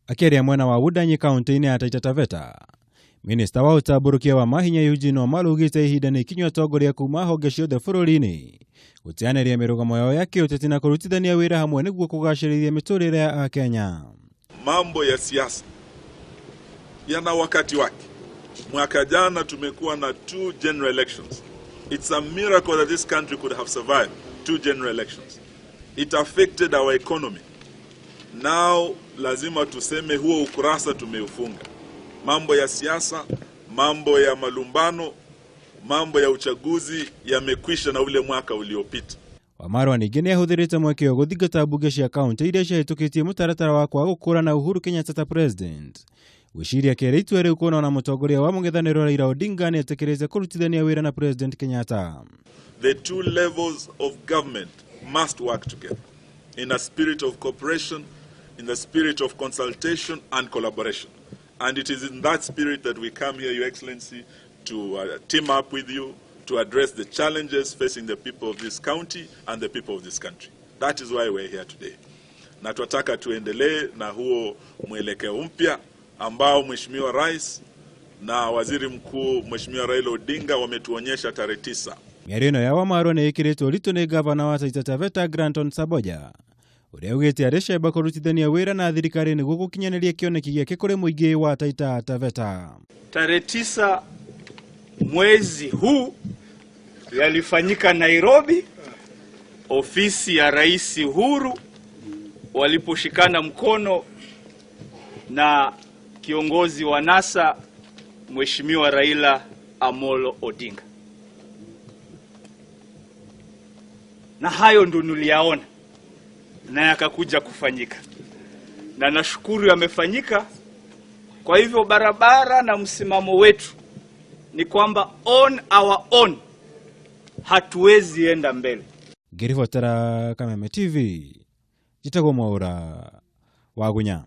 Akĩaria mwena wa Wundanyi kaunti-inĩ ya Taita Taveta, Minista wa ũtambũrũkia wa mahinya Eugene Wamalwa augĩte ihinda nĩ ikinyu atongoria kuma honge ciothe bũrũri-inĩ gũteanĩria mĩrũgamo yao ya kĩũteti na kũrutithania wĩra hamwe nĩguo kũgacĩrithia mĩtũrĩre ya Akenya. Mambo ya siasa yana wakati wake. Mwaka jana tumekuwa na two general elections. It's a miracle that this country could have survived two general elections. It affected our economy. Now lazima tuseme huo ukurasa tumeufunga. Mambo ya siasa, mambo ya malumbano, mambo ya uchaguzi yamekwisha na ule mwaka uliopita. Wamarwa ningĩ nĩ ahũthĩrĩte mweke ũyũ gũthingata mbunge cia kaunti iria ciahĩtũkĩtie mũtaratara wa kwaga gũkũrana Uhuru Kenyatta ta president. Gwĩciria kerĩ itua rĩu kuona ona mũtongoria wa mũng'ethanĩro Raila Odinga nĩ etĩkĩrĩte kũrutithania wĩra na President Kenyatta. The two levels of government must work together in a spirit of cooperation, in the spirit of consultation and collaboration. And it is in that spirit that we come here, Your Excellency, to team up with you to address the challenges facing the people of this county and the people of this country. That is why we're here today. Na twataka tuendelee na huo mwelekeo mpya ambao Mheshimiwa Rais na Waziri Mkuu Mheshimiwa Raila Odinga wametuonyesha tarehe 9. Mĩario ĩno ya Wamarwa nĩ ĩkĩrĩtwo ũritũ nĩ gavana wa Taita Taveta Granton Samboja ũrĩa augĩte arĩ cemba kũrutithania wĩra na thirikari nĩguo gũkinyanĩria kĩoneki gĩake kũrĩ mũingĩ wa Taita Taveta. Tarehe 9 mwezi huu yalifanyika Nairobi, ofisi ya Rais Uhuru, waliposhikana mkono na kiongozi wa NASA Mheshimiwa Raila Amolo Odinga. Na hayo ndo niliyaona na yakakuja kufanyika, na nashukuru yamefanyika. Kwa hivyo barabara na msimamo wetu ni kwamba on our own hatuwezi enda mbele. Ngĩribotera Kameme TV, njĩtagwo Mwaũra wa Gunya.